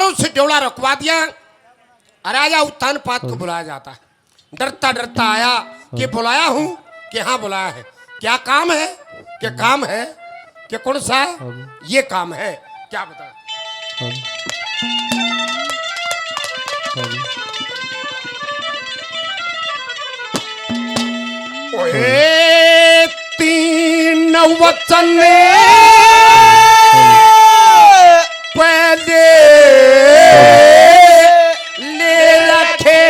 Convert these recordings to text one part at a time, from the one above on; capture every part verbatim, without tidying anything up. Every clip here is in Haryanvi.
उसे ड्योला रुकवा दिया। राजा उत्तानपाद को बुलाया जाता है। डरता डरता आया कि बुलाया हूँ, कि हाँ बुलाया है, क्या काम है, कि काम है, कि कौन सा है, ये काम है, क्या बता। ओए, तीन वचन पहले ले रखे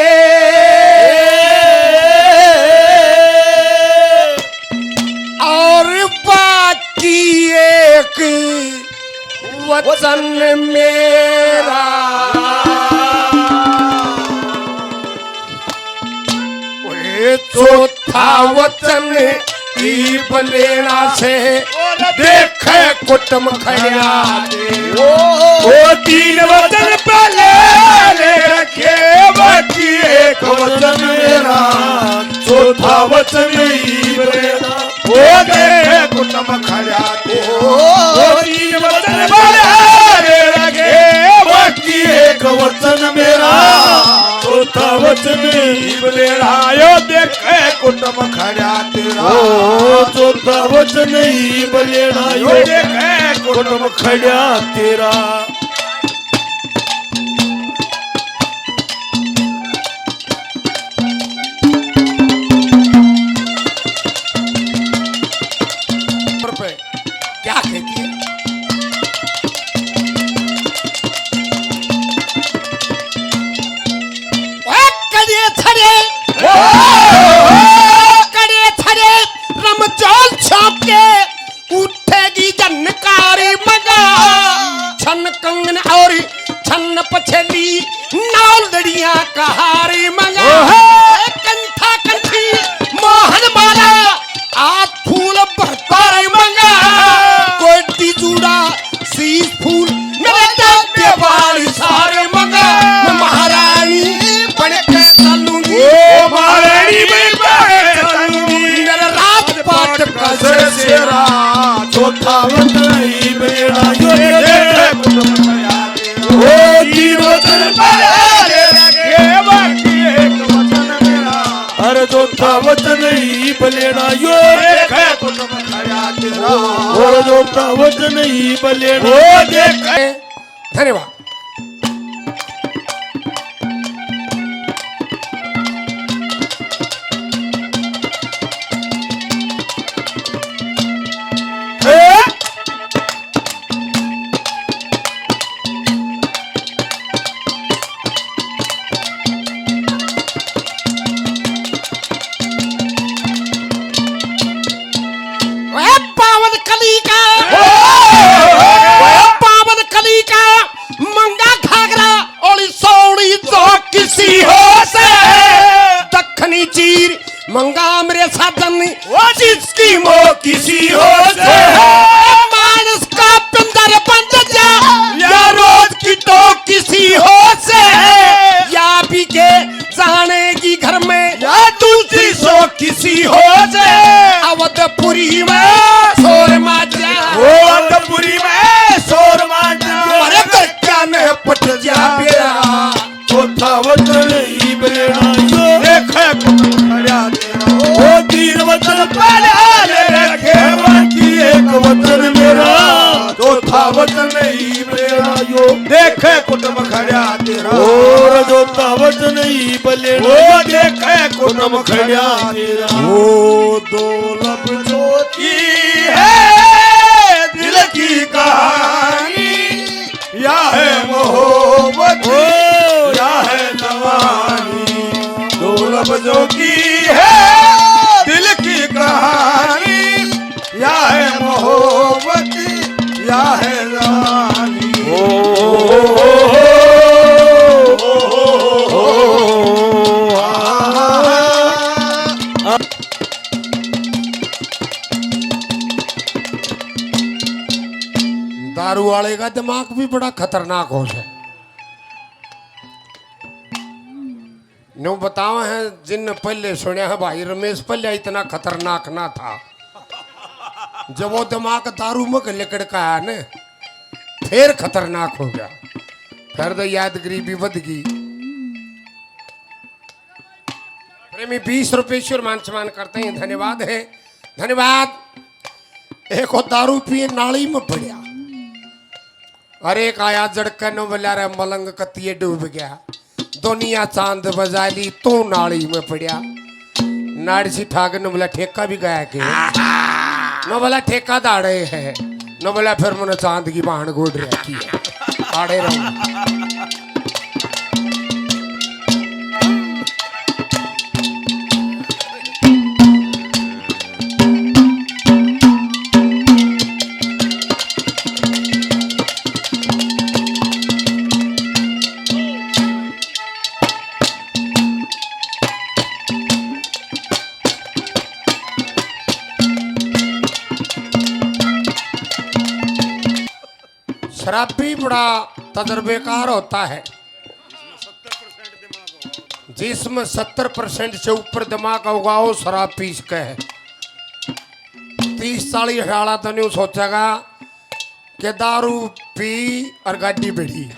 और बाकी एक वचन मेरा। ओए, चौथा वचन इब लेना से, देखे कुटुम खड़्या। ओ तीन वचन पहले ले रखे, बाकी एक वचन मेरा। चौथा वचन इब लेना, ओ देखे कुटुम खड़्या। ओ तीन वचन पहले ले रखे, बाकी एक वचन मेरा। चौथा वचन इब लेना, यो देखे कुटुम खड़्या तेरा। ओ चौथा वचन इब लेना, यो देखे कुटुम खड़्या तेरा। पर पे क्या खेती है? ओ कड़े छड़े, ओ कड़े छड़े, रमचौल छाप के उठेगी झनकारी मंगा। छन कंगन और छन पछेली, नौ लड़ियां कहारी मंगा। ओहो। कंठा कंठी मोहन माला, हाथ फूल भरतारी मंगा। कोटी चूड़ा शीश फूल, मेरे दादे वाली सारे मंगा। मैं महारानी बन के चलूंगी। ओ महारानी बन के चलूंगी। मेरा राजपाट का सिरसेरा। चौथा वचन इब लेना, यो देखे कुटुम खड़्या। ओ तीन वचन पहले ले रखे, बाकी एक वचन मेरा। अरे चौथा वचन इब लेना, यो देखे कुटुम खड़्या तेरा। और चौथा वचन इब लेना। ओ देखे। धन्यवाद। वह पावन कली का, वह पावन कली का मंगा घाघरा ओली सोली जो किसी हो से। दखनी चीर मंगा मेरे साजन, वो जिसकी मो किसी हो से। मानस का पिंजर बंद जा, या रोज की तो किसी हो से। या भी के जाने की घर में, या दूसरी सो किसी हो से। अवधपुरी में शोर माचा, ओ अवधपुरी में शोर माचा। अरे बच्चा ने पट जा मेरा। चौथा वचन इब लेना यो, देखे कुटुम खड़्या तेरा। ओ तीन वचन पहले ले रखे, बाकी एक वचन मेरा। चौथा वचन इब लेना यो, देखे कुटुम खड़्या तेरा। और चौथा वचन इब लेना, ओ देखे कुटुम खड़्या तेरा। ओ दो लफ्जों की है दिल की कहानी, या है मोहब्बत, ओ। या है जवानी। दो लफ्जों की है दिल की कहानी, या है मोहब्बत, या है जवानी। ओ, ओ, ओ, आ, आ, आ। दारू वाले का दिमाग भी बड़ा खतरनाक हो जाए। न्यू बतावे हैं, जिनने पहले सुना है, भाई रमेश पहले इतना खतरनाक ना था। जब वो दिमाग दारू में के लिकड़ का आया ने, फिर खतरनाक हो गया। दर्द याद गरीबी बद गई। प्रेमी बीस रुपये ईश्वर मान सम्मान करते हैं, धन्यवाद है, धन्यवाद। एक और दारू पिए नाली में पड़या, अरे एक आया जड़के नो बोला रे मलंग कतिये डूब गया, दुनिया चांद बजा ली तू नाली में पड़या। नाड़ सी ठाक नो बोला ठेका भी गया के, नो बोला ठेका दाड़े है, नो बोला फिर मैंने चांद की बहान गोड़ रखी है, आड़े रहो। शराबी बड़ा तजर्बेकार होता है, जिसमें सत्तर परसेंट से ऊपर दिमाग होगा, वो शराब पी सके है। तीस चालीस साल तो न्यू सोचेगा कि दारू पी और गाड़ी बढ़ी।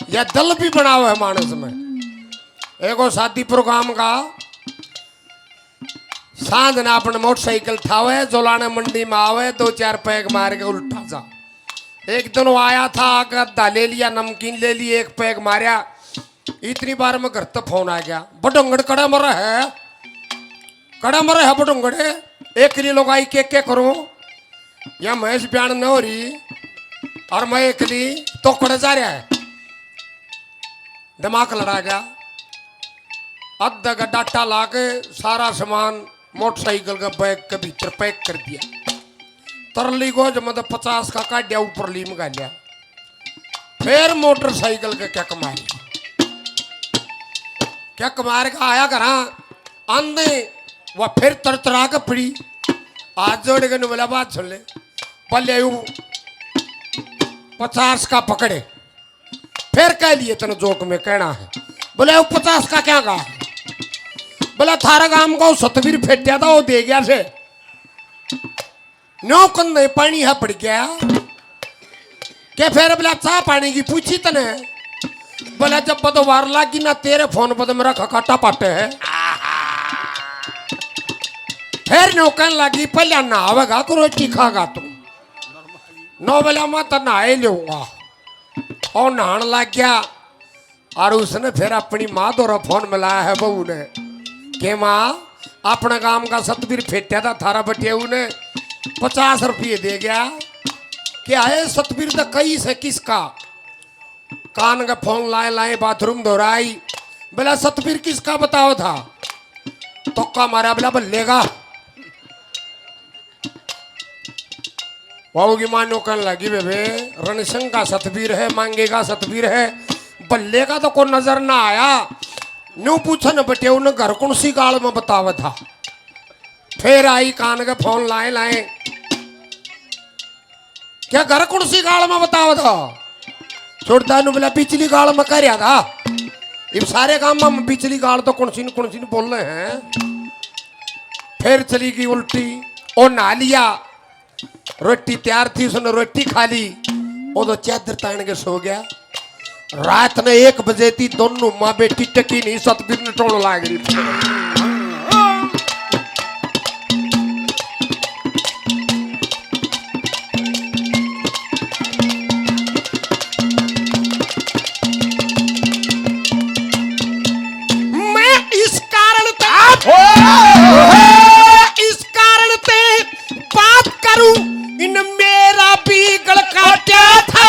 या दल भी बनाओ है मानस में। एक और शादी प्रोग्राम का सांझ ना अपन मोटरसाइकिल ठावे, जोलाने मंडी में आवे, दो चार पैग मार के उल्टा जा। एक दिन वो आया था, आगे आधा ले लिया, नमकीन ले ली, एक पैग मारया। इतनी बार में घर तक फोन आ गया, "बडोंगड़ कड़ा मरा है, कड़ा मरा है बडोंगड़, एकली लुगाई के के करूं, या भैंस ब्याण न हो रही और मैं एकली तो कड़े जा रहा है।" दिमाग लड़ा गया। अद्धा का डाटा ला के सारा सामान मोटरसाइकिल के बैग के भीतर पैक कर दिया। तरली गोज में तो पचास का काढ़िया, ऊपर ली मंगा लिया। फिर मोटरसाइकिल के किक मारी, किक मार के आया घरा, आंदे वह फिर तरतरा के पड़ी। हाथ जोड़ के नु बोला, "बात सुन ले, पहले यू पचास का पकड़े।" फिर कह लिए, "तने जोक में कहना है।" बोले, "वो पचास का क्या कहा?" बोला, "थारा गांव का वो सतबीर फेटिया था, वो दे गया से।" न्यू कंधे पानी है पड़ गया के फिर बोला, "चाह पानी की पूछी तने?" बोला, "जब बदवार लागी ना, तेरे फोन पर तो मेरा खकाटा पाटे है।" फिर न्यू कहने लगी, "पहले नहावेगा को रोटी खागा तू?" नो बोला, "मैं तो नहा ही लूंगा।" और नहान लग गया। और उसने फिर अपनी माँ द्वारा फोन मिलाया है बहू ने, के माँ, अपने गांव का सतबीर फेट्या था थारा बटियाऊ ने, पचास रुपये दे गया। क्या है सतबीर तो कई से किसका? कान का फोन लाए लाए बाथरूम दोहराई, बोला, "सतबीर किसका बताओ था?" तुक्का मारा, बोला, "बल्ले का।" बाबू की माँ न्यू कहने लगी, "बेबे, रणसिंह का सतबीर है, मांगे का सतबीर है, बल्ले का तो कोई नजर ना आया।" न्यू पूछे न बटे, उन्हें घर कौन सी गाल में बतावे था। फिर आई कान के फोन लाए लाए, "क्या घर कौन सी गाल में बतावे था?" छोड़ता नु बोला, "पिछली गाल में कह रहा था।" इब सारे काम में पिछली गाल तो कौन सी न कौन सी न बोल रहे हैं। फिर चली गई उल्टी, और नहा लिया। रोटी तैयार थी, उसने रोटी खा ली, वो तो चादर तान के सो गया। रात ने एक बजे थी, दोनों माँ बेटी टकी नहीं, सतबीर ने टोल लाग रही थी। मैं इस कारण ते, आप हो। मैं इस कारण ते बात करूं, इन मेरा भी गल काट्या था।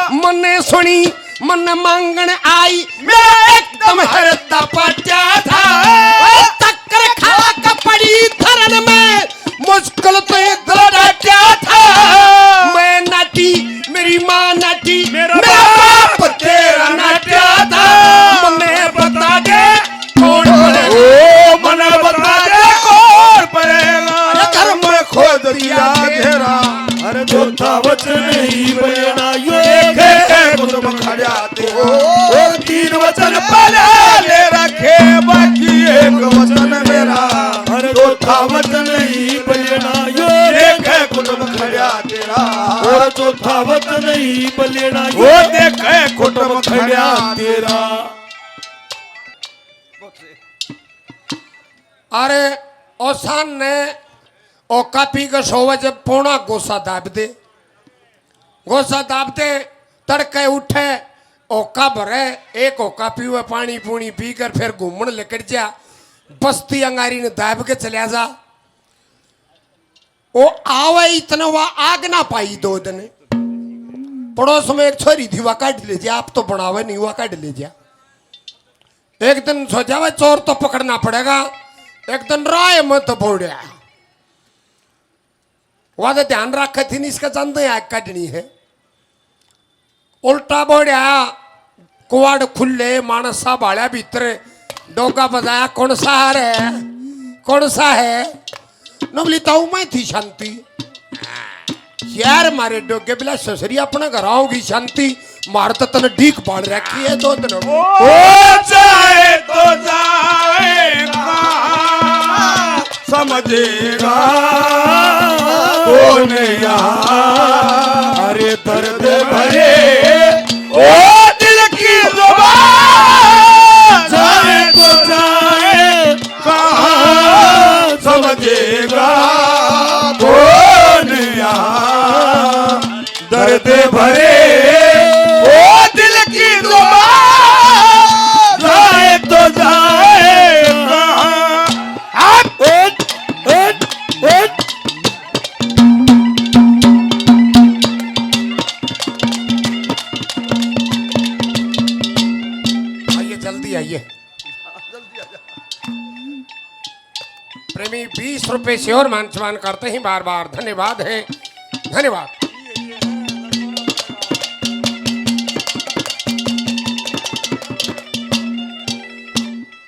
मन्ने सुनी, मन्ने मांगण आई, मेरा एकदम हरदा पाट्या था। ओए, टक्कर खा के पड़ी धरन में, मुश्किल ते दिल डाट्या था। मैं नाटी, मेरी माँ नाटी, मेरा मेरा बाप बाप तेरा नाट्या था। मन्ने बता दे, कौन पड़ेगा? ओ, मन्ने बता दे, कौन पड़ेगा? अरे घर में खोद दिया घेरा। अरे चौथा वचन ही बजना, यो एक है कुटुंब खड़ा ते। ओ तीन वचन पहले ले रखे, बाकी एक वचन मेरा। अरे चौथा वचन ही बजना, यो एक है कुटुम खड़ा तेरा। और चौथा वचन ही बलेड़ा, वो देखे कुटुम खड़ा तेरा। अरे, ओसान ने ओका पी के सोवे जब पौना गोसा दाब दे। गोसा दाब दे, तड़के उठे, ओका भरे, एक ओका पीवे, पानी पूनी पी कर फिर घूमण लिकड़ जा। बस्ती अंगारी ने दाब के चल्या जा। ओ आवे इतने वा आग ना पाई दो दिन। पड़ोस में एक छोरी थी, वा काट ले जा, आप तो बनावे नहीं, वा काट ले जा। एक दिन सोचा वे चोर तो पकड़ना पड़ेगा, एक दिन राय मत बोड़या। वा तो ध्यान रखे थी, इसका जानते आग काटनी है। उल्टा बोड़या, कुआड़ खुले, मानस सा भाल्या भीतर, डोगा बजाया, कौन सा है रे? कौन सा है? नबली ताऊ मैं थी शांति। यार मारे डोगे बिला ससुरी अपने घर आओगी शांति, मार तो तने डीक बाल रखी है दो दिन। ओ जाए तो जाए कहाँ समझेगा कौन यहाँ? अरे दर्द भरे ओ दिल की जुबान जाए तो जाए कहाँ समझेगा कौन यहाँ? दर्द भरे ओ दिल की जुबान जाए तो जाए कहाँ? हट, हट, हट। आइए, जल्दी आइए। प्रेमी बीस रुपए से और मान सम्मान करते हैं, बार बार धन्यवाद है, धन्यवाद।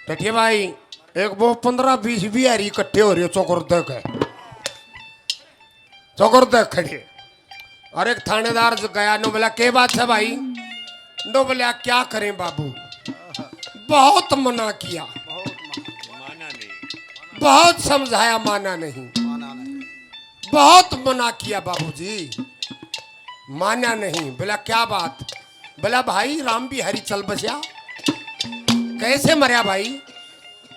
टटिया भाई, एक वो पन्द्रह बीस बिहारी इकट्ठे हो रहे हो चौकुर देख के। चौकुर देख खड़े। और एक थानेदार जो गया, नो बोला, "के बात है भाई?" नो बोला, "क्या करें बाबू, बहुत मना किया, बहुत समझाया, माना नहीं, बहुत मना किया बाबूजी, माना नहीं।" बोला, "क्या बात?" बोला, "भाई राम बिहारी चल बस्या।" "कैसे मरया भाई?"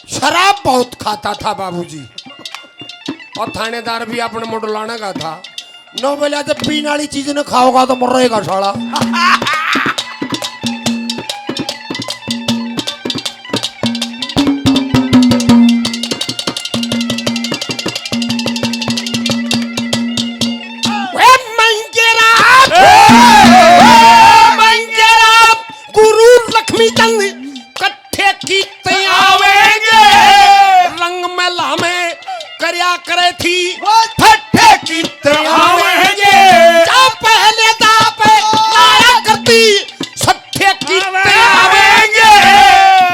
"शराब बहुत खाता था बाबूजी।" और थानेदार भी अपने मुंड लाने का था। नो बोला, "जब पीने वाली चीज ने खाओगा तो मरेगा साला।" वे मंगेराम, वे मंगेराम, गुरु लक्ष्मी चंद कट्ठे कीते आवेंगे। रंग महला में करया करे थी, ठट्ठे कीते आवेंगे। जा पहले दाप लाया करती, सट्ठे कीते आवेंगे।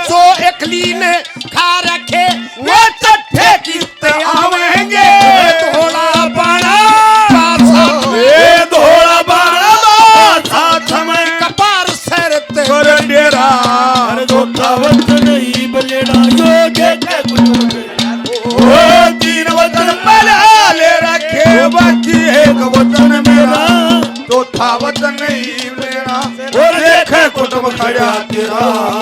जो एकली ने खा रखे, वो चट्ठे कीते आवेंगे। धोला बाणा, बासा, ए धोला बाणा, बासा, समय कपार सर ते कर डेरा। अरे धोखा वत नहीं बलेड़ा, यो देखे कुछ ओ तीन वचन पहले ले रखे, बाकी एक वचन मेरा, चौथा वचन नहीं मेरा। ओ देखे कुटुम खड़ा तेरा।